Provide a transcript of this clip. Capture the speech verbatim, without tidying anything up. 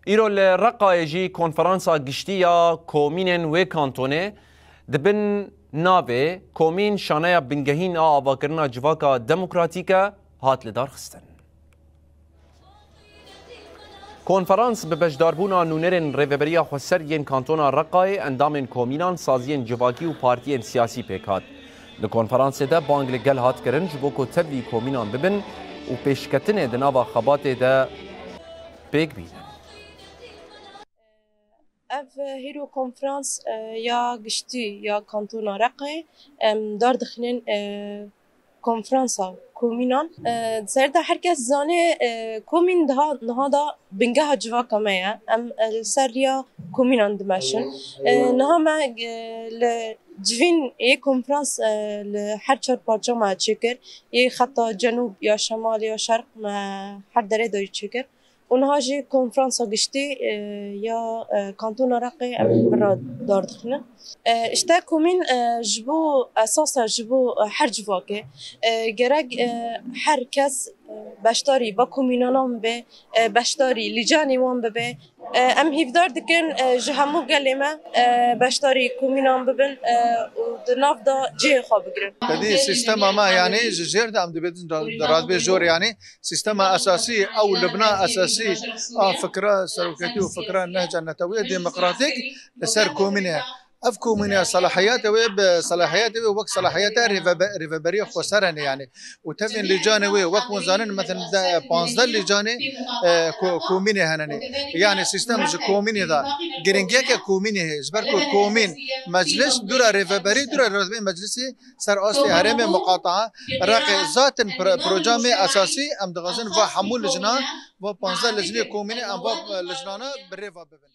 Îro li Reqayê jî konferansa giştî ya komînên wê kantonê di bin navê Komîn şaneya bingehîn a avakirina civaka demokratîk e hat lidarxistin. Konferans bi beşdarbûna nûnerên Rêveberiya Xweser yên Kantona Reqayê, endamên komînan, saziyên civakî û partiyên siyasî pêk hat. Di konferansê de bang li gel hat kirin ji bo ku tevlî komînan bibin û pêşketinê di nava xebatê de pêk bînin. Ev hîro konferans, e, ya giştî ya Kantona Reqayê, em dar dixînin, e, konferansa komînan. E, di ser de her kes zane, e, komîn daha niha da bingeha civaka me ye. Em, e, li ser riya komînan dimeşin. E, niha me, e, li civîn yê konferans, e, li her çar parça me çêkir. Yê xeta cenûb ya şemal ya şerq me her derê de çêkir. Û niha jî konferansa giştî, e, ya, e, Kantona Reqê em bi re dar dixînin. E, işte komîn, e, ji bo esas e ji bo, e, her civakê. E, gerek, e, her kes, e, beşdarî ba komînanan bibe, e, beşdarî lîcanê wan bibe. E, em hîvdar dikin, e, ji hemû gelê me, e, beşdarî komînan bibin, e, û di nav de cihê xwe bigrin. Tedî sîstema me, yanî ji jêr de em dibêjin da-, di rastbê jor, yanî sîstema esasî, ew libna esasî a fikra seroketî û fikra nehca netewî demokratîk li ser komîn e. Ev komîn e, selahiyetê wê bi selahiyetê wê wek selahiyeta rêvebe-, rêveberiya xweser hene, yanî. Û tevên lîcanê wê, wek hûn zanin, mesela de panzdeh lîcanê, e, ko-, komînê hene. Yanî sîstem ji komînê de giringiyeke komînê heye. Ji ber ku komîn, meclis, dûra rêveberî, dûra rêveberiya meclisê ser astê herêmê muqataa, Reqê zaten pro-, proca me esasî, em dixwazin va hemû lijna, va panzdeh lijnê komînê, em va, e, lijnana bi rê ve bibin.